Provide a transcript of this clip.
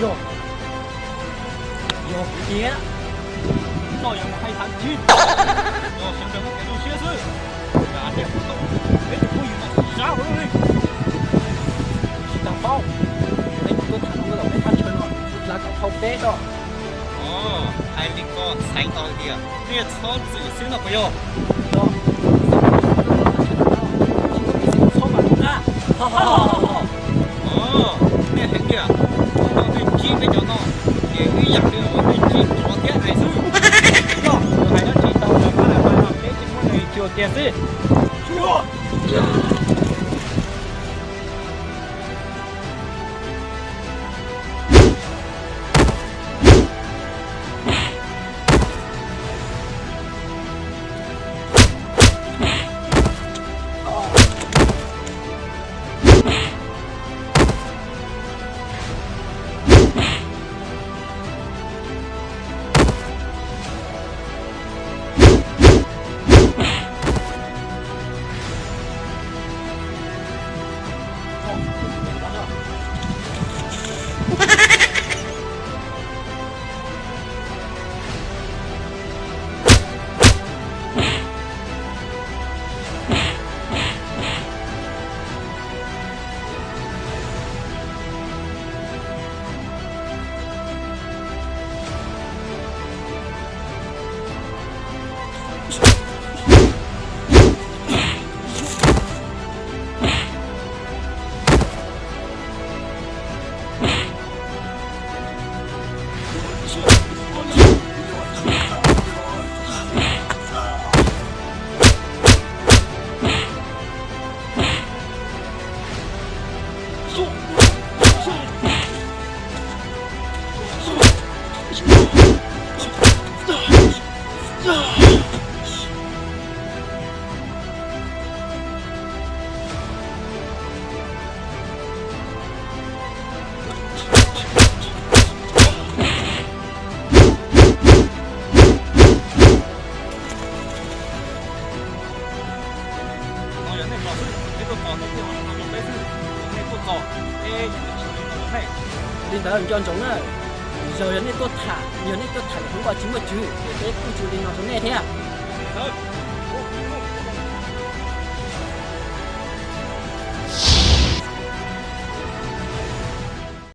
Yog, yog kuv tiag, koj yuav mus hais thav kiv, koj sawv daws muab kev tu siab xwb. Yog nej hu tau peb tus phooj ywg no sab ua luaj li. Tsis tas paub, nej tus tuaj tham no los peb thaj chaw no, kuv hla kom thau peb tso. Hais li ko txhais tau tias nej txhob txwm xwb no puas yog? Tsis muaj peev xwm txhob mas tus qab. Nej heev tiag, nej ntsib peb cov no ces ib yam li uas nej ntsib tsov thiab hais xwb. Koj hais dab tsi tau los pab hais mas no peb tsis muaj neeg chua kiag xwb. No yog nej tos xwb, peb tuaj tos nej thiaj ua li no rau peb xwb. Nej tuaj tos, peb yuav tsis ua li no rau nej. Li ntawd nco ntsoov na, yog, yog nej tuaj tham, yog nej tuaj tham hmoov nkaus tsis muaj tswv ces peb kuj tsis ua li no rau nej thiab. Li ntawd.